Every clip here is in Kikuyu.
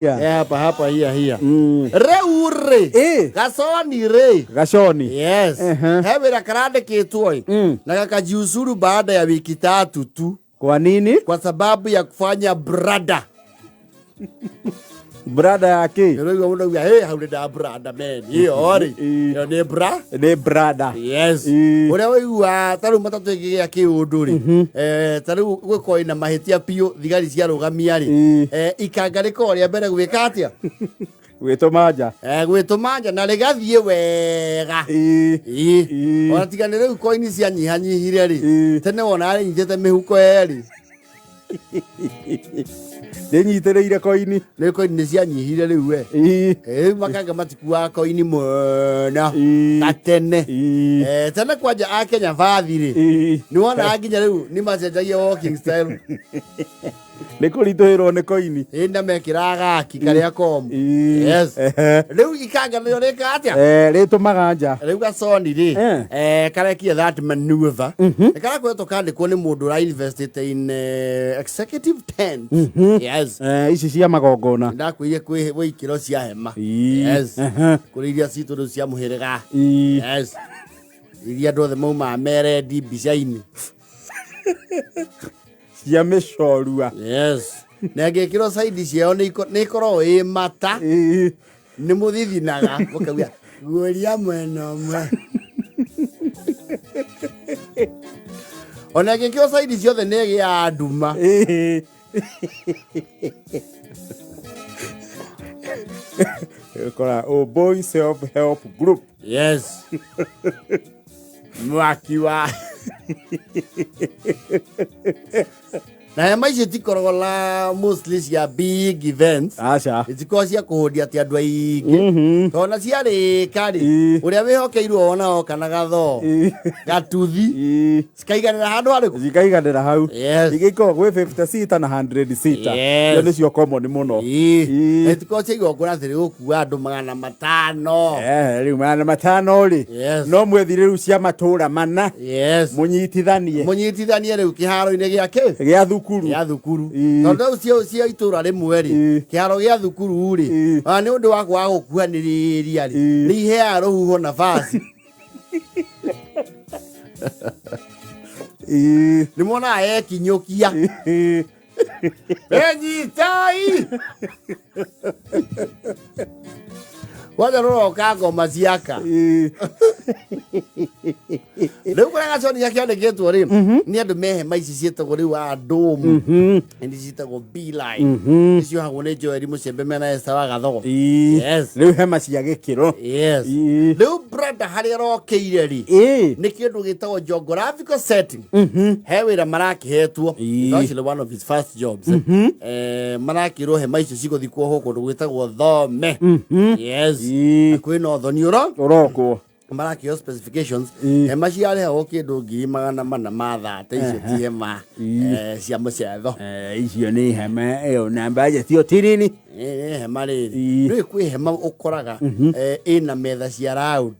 Eh, hapa hapa hiya hiya. Rĩu rĩ, gaconi rĩ, Gaconi. Yes. He wĩra karandĩkĩtwo ĩ, na gakajiuzuru baada ya wiki 3 tu. Kwa nini? Kwa sababu ya kufanya brada. Brada ya kĩ? Nĩũraigua mũndũ auga, "Hey, hau nĩ nda brada man." Ĩyo rĩ, ĩyo nĩ bra. Nĩ brada. Yes. Ũrĩa ũiguaga ta rĩu matatũ ĩngĩgĩa kĩũndũ rĩ, ta rĩu gwĩkorwo ĩna mahĩtia biũ, thigari ciarũgamia rĩ, ikanga rĩkoragwo rĩa mbere gwĩka atĩa? Gwĩtũma nja. Gwĩtũma nja na rĩgathiĩ wega. Ona tiga nĩ rĩu koini cianyihanyihire rĩ, tene wonaga rĩnyitĩte mĩhuko yerĩ. Rĩnyitĩrĩire koini. Nĩ koini nĩ cianyihire rĩu we. Rĩu makanga matikuaga koini mũno ta tene. Tene kwanja a Kenya bathi rĩ, nĩ wonaga nginya rĩu nĩ macenjagia walking style. Nĩ kũritũhĩrwo nĩ koini. Ĩ, na mekĩraga gaki karĩa komu. Yes. Rĩu ikanga nĩrĩo rĩka atĩa? Rĩtũmaga nja. Rĩu gaconi rĩ, karekie that maneuver. Nĩ karakoretwo kandĩkwo nĩ mũndũ ũra investite in executive tent. Yes. Ici cia magongona. Ndakwĩrire kwĩ ikĩro cia hema. Yes. Kũrĩ iria citũ rĩu cia mũhĩrĩga. Yes. Iria andũ othe maumaga merendi mbica-inĩ. Cia mĩcorua. Yes. Na ĩngĩkĩrwo saidi ciao nĩ ĩkoragwo ĩ mata. Nĩ mũthithinaga mũkauga guoria mwena ũmwe. Ona ĩngĩkĩrwo saidi ciothe nĩ ĩgĩaga nduma. Ũkora Ũmbũi Self Help Group. Yes. Mwaki wa na hema icio itikoragwo na mostly cia big events. Aca. Itikoragwo cia kũhũndia atĩ andũ aingĩ, tondũ na ciarĩka rĩ, ũrĩa wĩhokeirwo ona oka na gathoo gatuthi, cikaiganĩra handũ harĩkũ? Cikaiganĩra hau. Yes. Igĩkorwo gwĩ 50 seater na 100 seater. Yes. Icio nĩcio common mũno. Itikoragwo cia igongona atĩ rĩgũkua andũ 500. Rĩu 500 rĩ, Yes. no mwethi rĩu cia matũra mana. Yes. Mũnyitithanie. Mũnyitithanie rĩu kĩharo-inĩ gĩa kĩ? Gĩa thukuru. Gĩa thukuru. Tondũ rĩu cia itũra rĩmwe rĩ, kĩharo gĩa thukuru rĩ, ona nĩ ũndũ wa kwaga gũkuhanĩrĩria rĩ, nĩ iheaga rũhuho nabasi. Nĩ monaga yekinyũkia. Enyitai! Kwanza rũroka ngoma ciaka. Rĩu kũrĩa gaconi gakĩandĩkĩtwo rĩ, nĩ andũ me hema ici ciĩtagwo rĩu a ndũmu. Nĩ ciĩtagwo B-line. Nĩ ciohagwo nĩ Joeli Mũcembe mena Esther wa Gathogo. Yes. Rĩu hema cia gĩkĩro. Yes. Rĩu brother harĩa arokĩire rĩ, nĩ kĩndũ gĩtagwo geographical setting. He wĩra marakĩhetwo. It's actually one of his first jobs. Marakĩrwo hema icio cigũthiĩ kuohwo kũndũ gwĩtagwo Thome. Yes. Na kwĩna ũthoni ũro ũrokwo. Marakĩo specifications. Hema ciarĩhagwo kĩndũ 430,000. Icio ti hema cia mũcetho. Icio nĩ hema ĩyo na budget ĩyo ti nini. Nĩ hema rĩrĩ, nĩ kwĩ hema ũkoraga ĩna metha cia round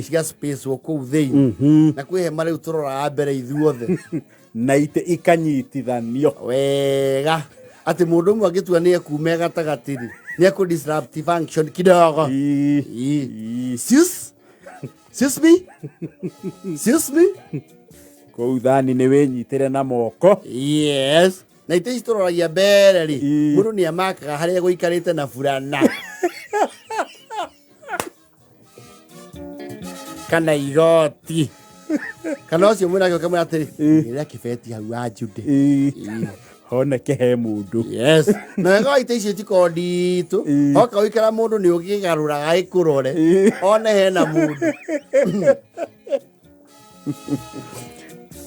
cia space kũu thĩinĩ, na kwĩ hema rĩu tũroraga mbere ithuothe. Na itĩ ikanyitithanio wega atĩ mũndũ ũmwe angĩtua nĩ ekume gatagatĩ rĩ, nĩ ekũ disrupt function kidogo. Excuse, excuse me, excuse me. Kũu thani nĩ wĩnyitĩre na moko. Yes, na itĩ ici tũroragia mbere rĩ, mũndũ nĩ amakaga harĩa gũikarĩte na burana kana igoti kana ũcio mwĩnake ũkamwĩra atĩrĩ, ĩrĩa kĩbeti hau wa Jude. Honeke he mũndũ. Yes, na wega wa itĩ icio itikoragwo nditũ. Hoka gũikara mũndũ nĩ ũkĩgarũraga ĩkũrore one hena mũndũ.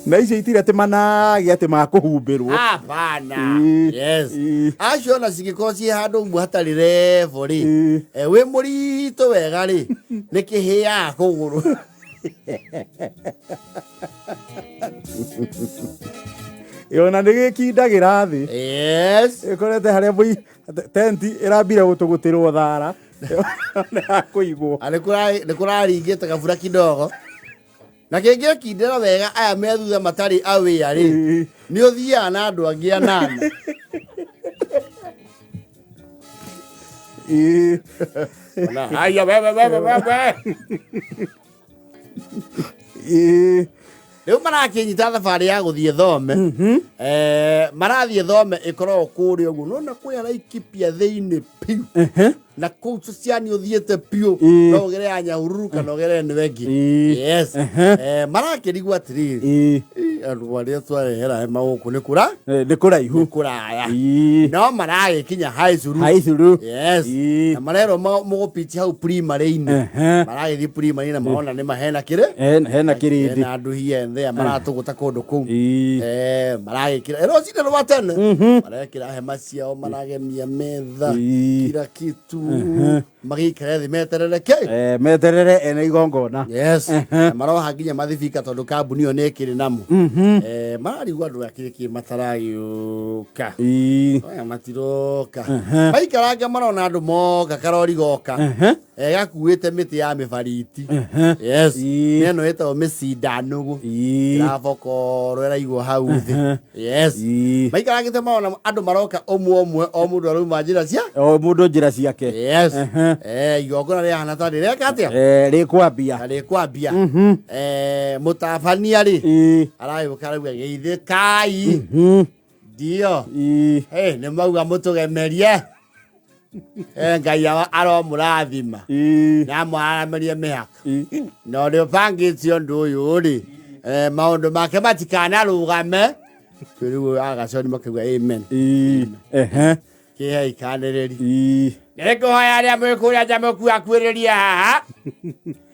Na icio itirĩ atĩ manage atĩ makũhumbĩrwo. Hapana. Yes. Acio ona cingĩkorwo ciĩ handũ ũguo hatarĩ revo rĩ, wĩ mũritũ wega rĩ, nĩ kĩhĩaga kũgũrũ. Ona nĩ gĩkindagĩra thĩ. Yes. Ĩkorete harĩa tenti ĩrambire gũtũgũtĩrwo thara nĩ hakũigwo. Na nĩ kũraringĩte gabura kidogo na kĩngĩkindĩra wega, aya me thutha matarĩ aware rĩ, nĩ ũthiaga na andũ angĩ anana. Ĩĩ. Ona, haya wewe wewe wewe. Ĩĩ. Rĩu marakĩnyita thabarĩ ya gũthiĩ thome. Marathiĩ thome ĩkoragwo kũrĩa ũguo. Nona kwĩ Laikipia thĩinĩ piũ. Na kũu Cociani ũthiĩte piũ. Ĩĩ. No ũgere ya Nyahururu kana ũgere ĩno ĩngĩ. Ĩĩ. Yes. Marakĩrigwo atĩrĩrĩ. Ĩĩ. Ĩ, andũ arĩa twarehera hema gũkũ nĩ kũra Nĩ kũraihu. nĩ kũraya. Ĩĩ. No maragĩkinya high school. Haicuru. Yes. Ĩĩ. Na marerwo mũgũpichi hau primary-inĩ. Maragĩthiĩ primary na marona nĩ mahena kĩrĩ. Hena kĩrĩndĩ. Hena andũ here and there maratũgũta kũndũ kũu. Ĩĩ. Maragĩkĩra rũcinĩ rwa tene marekĩra hema ciao maragemia metha Ĩĩ. kila kitu magĩikare thĩ meterere kĩ. Meterere ene igongona. Yes. Na maroha nginya mathibika tondũ kambuni ĩyo nĩ ĩkĩrĩ namo. Mararigwo andũ akĩrĩ kĩ mataragĩũka. Ĩĩ. Aya matiroka. Maikaranga marona andũ moka karori goka. Gakuĩte mĩtĩ ya mĩbariti. Yes. Ĩĩ. Nĩ ĩno ĩtagwo mĩcindanũgũ. Ĩĩ. Ĩrabokorwo ĩraigwo hau thĩ. Yes. Ĩĩ. Maikarangĩte marona andũ maroka ũmwe ũmwe o mũndũ arauma njĩra cia. O mũndũ njĩra ciake. Yes. Igongona rĩahana ta rĩreka atĩa? Rĩkwambia. Ta rĩkwambia. Mũtabania rĩ Ĩĩ. aragĩũka arauga geithĩkai. Ndio. Ĩĩ. Hey, nĩ mauga mũtũgemerie. Ngai aromũrathima. Ĩĩ. Na amwaramerie mĩhaka. Ĩĩ. Na ũrĩa ũbangĩte ũndũ ũyũ rĩ, maũndũ make matikanarũgame. Rĩu agaconi makauga amen. Ĩĩ. Kĩhei kanĩrĩri. Ĩĩ. Nĩngũhoya arĩa mwĩ kũrĩa nja mũkuakuĩrĩria haha.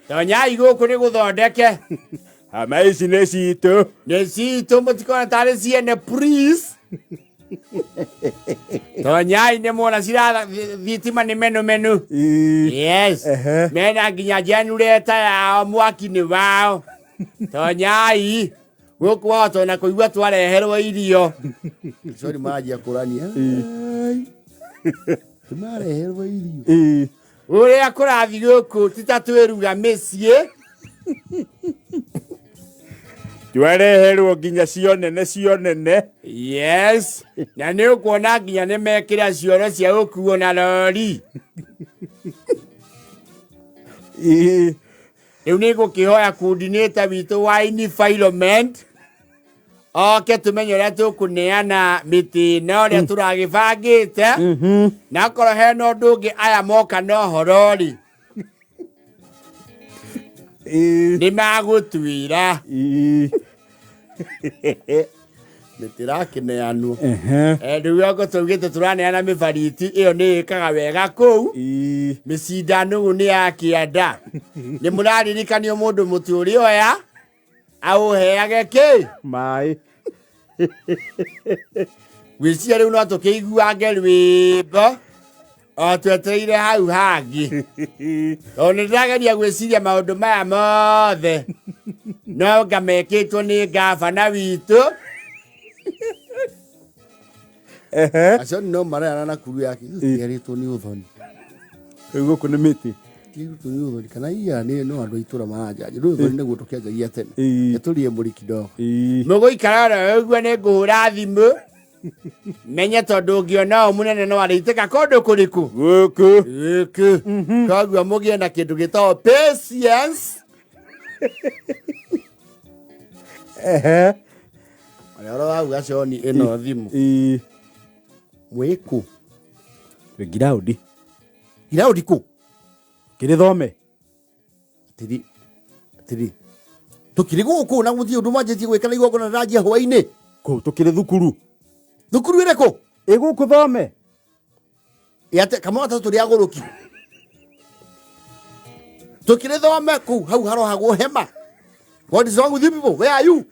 Tonyai gũkũ nĩ gũthondeke. Hama ici nĩ citũ. Nĩ citũ mũtikona tarĩ ciene please. Tonyai nĩ muona cira thitima nĩ menu menu. Ĩĩ. Yes. Mena nginya generator yao mwaki nĩ wao. Tonyai gũkũ wao na kũigua twareherwo irio. Sorry maranjia kũrania. Tũmareherwo irio. Ĩĩ. Ũrĩa kũrathiĩ gũkũ ti ta twĩruga mĩciĩ. Twareherwo nginya cio nene cio nene. Yes. Na nĩ ũkuona nginya nĩ mekĩra cioro cia gũkuo na rori. Ĩĩ. Rĩu nĩ ngũkĩhoya coordinator witũ wa environment oke tũmenye ũrĩa tũkũneana mĩtĩ ĩno ũrĩa tũragĩbangĩte. Na akorwo hena ũndũ ũngĩ aya moka na ũhoro rĩ Ĩĩ. nĩ magũtwĩra. Ĩĩ. Mĩtĩ ĩrakĩneanwo. Rĩu oko tũugĩte tũraneana mĩbariti ĩyo nĩ ĩkaga wega kũu. Ĩĩ. Mĩcindanũgũ nĩ ya kĩanda. Nĩ mũraririkanio mũndũ mũtĩ ũrĩa oya aũheage kĩ? Maĩ. Gwĩciria rĩu no tũkĩiguange rwĩmbo o twetereire hau hangĩ. Tondũ nĩ ndĩrageria gwĩciria maũndũ maya mothe no ngamekĩtwo nĩ ngabana witũ. Acio no marerana na kuru yake tutiarĩtwo nĩ ũthoni. Rĩu gũkũ nĩ mĩtĩ. Tutiarĩtwo nĩ ũthoni kana iya nĩ no andũ a itũra maranjanjia. Rĩu ũthoni nĩguo tũkĩanjagia tene. Ĩĩ. Tũrie mũri kidogo. Ĩĩ. Mũgũikara oro ũguo nĩ ngũhũra thimũ menye tondũ ũngĩona ũũ mũnene no arĩitĩka kũndũ kũrĩkũ. Gũkũ. Gũkũ. Koguo mũgĩe na kĩndũ gĩtagwo patience. Ũrĩa ũrauga Shoni ĩno thimũ. Ĩĩ. Mwĩkũ? Twĩ ngiraũndi. Ngiraũndi kũ? Kĩrĩ thome. Atĩrĩ. Atĩrĩ. Tũkĩrĩ gũkũ na gũtirĩ ũndũ mwanjĩtie gwĩka na igongona rĩranjia hwaĩ-inĩ. Kũ tũkĩrĩ thukuru. Thukuru ĩrĩkũ? Ĩ gũkũ thome. Ĩ kamwe gatatũ tũrĩ agũrũki. Tũkĩrĩ thome kũu hau harohagwo hema. What is wrong with you people? Where are you?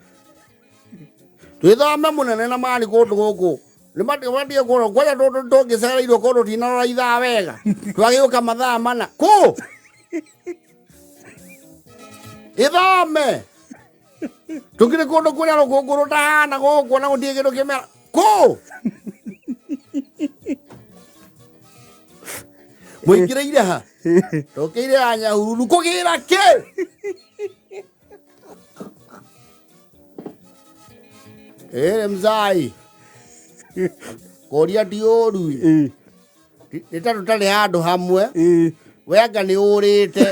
Twĩthome mũnene na mani kũndũ gũkũ. Nĩ mathiĩ kũndũ kwanja tũngĩcereirwo kũndũ tinarora ithaa wega. Twagĩũka mathaa mana. Kũ? Ithome. Tũkĩrĩ kũndũ kũrĩa rũkũngũ rũtahana gũkũ na gũtirĩ kĩndũ kĩmera. Kũ? Mũingĩrĩire ha? Tũkĩire ya Nyahururu kũgĩra kĩ? Ĩrĩ mzai. Kũria ti ũru. Ĩĩ. Nĩ ta tũtarĩ handũ hamwe. Ĩĩ. We anga nĩ ũrĩte.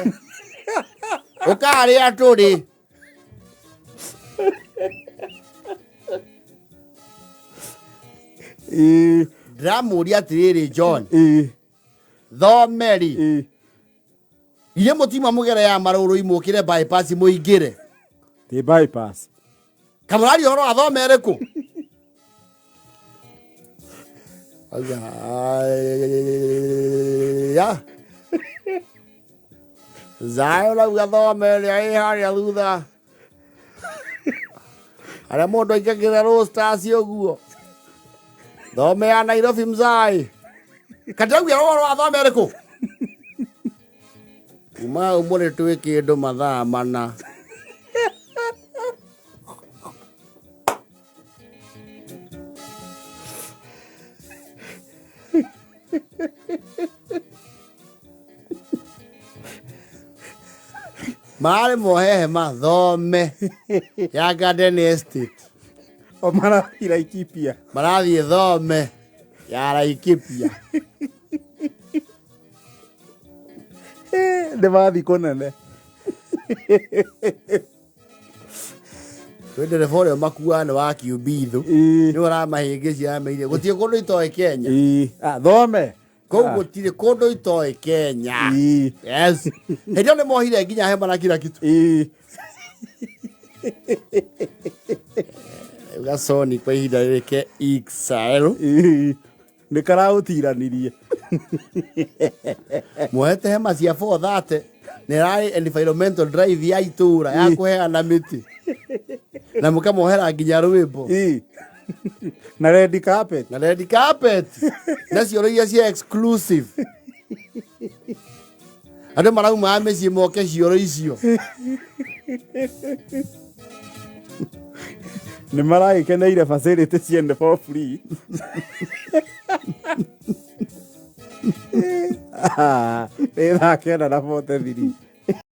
Ũkarĩa tũrĩ. Ĩĩ. Ndĩramũria atĩrĩrĩ John. Ĩĩ. Thome-rĩ. Ĩĩ. Inyuĩ mũtiuma mũgere ya marũrũ imũkĩre bypass mũingĩre. Ti bypass. Kamũraria ũhoro wa thome ĩrĩkũ? Auga, "Aya." Zayo rauga thome ĩrĩa ĩ harĩa thutha. Harĩa mũndũ aikagĩra roasters ũguo. Thome ya Nairobi mzai. Kandaugia ũhoro wa thome ĩrĩkũ? Kuma hau mũrĩ twĩ kĩndũ mathaa mana. Marĩ mohe hema thome ya Garden Estate. O marathiĩ Laikipia. Marathiĩ thome ya Laikipia. Nĩ mathiĩ kũnene. Kwĩ ndereba ũrĩa ũmakuaga nĩ wa kiumbithu. Ĩĩ. Nĩ ũramahĩngĩcia ameire gũtirĩ kũndũ itoĩ Kenya. Ĩĩ. Ah, thome. Kũu gũtirĩ kũndũ itoĩ Kenya. Ĩĩ. Yes. Hĩndĩ ĩyo nĩ mohire nginya hema na kila kitu. Ĩĩ. Rĩu gaconi kwa ihinda rĩrĩ ke XL. Ĩĩ. Nĩ karaũtiranirie. Muohete hema cia 430 na ĩrarĩ environmental drive ya itũra ya kũheana mĩtĩ na mũkamohera nginya rwĩmbo. Ĩĩ. Na red carpet. Na red carpet na cioro iria cia exclusive andũ maraumaga mĩciĩ moke cioro icio. Nĩ maragĩkeneire facility ciene for free. Ah, nĩ thaa 9 na 43.